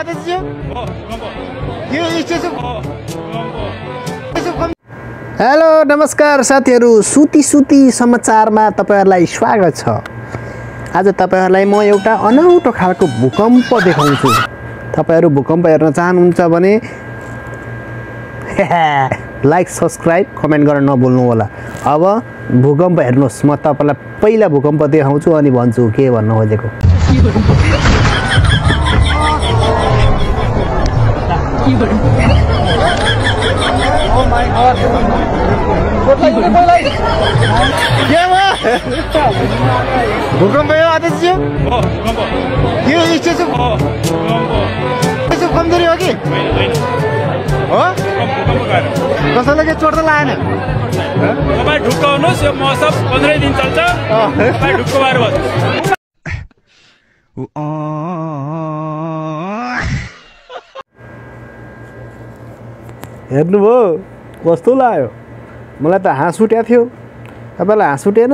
आदेशज्यू यो station hello नमस्कार साथीहरू सुती समाचारमा तपाईहरुलाई स्वागत छ। आज तपाईहरुलाई म एउटा अनौठो खालको भूकम्प देखाउँछु। तपाईहरु भूकम्प हेर्न चाहनुहुन्छ भने लाइक सब्स्क्राइब कमेन्ट गर्न नभुल्नु होला। अब भूकम्प हेर्नुस्। म तपाईलाई पहिला भूकम्प देखाउँछु अनि भन्छु के भन्न खोजेको। Oh my god. भूकम्प यो आदेशज्यू यो स्टेसन कमजोरी हो कि हो कसैले के चोट त लागेन। तपाईं ढुक्काउनुस् यो मौसम 15 दिन चल्छ। तपाईं ढुक्क भएर बस्नुस्। हेर्नुभयो कस्तो लाग्यो? मलाई त हाँस उठेको थियो। तपाईलाई हाँस उठेन?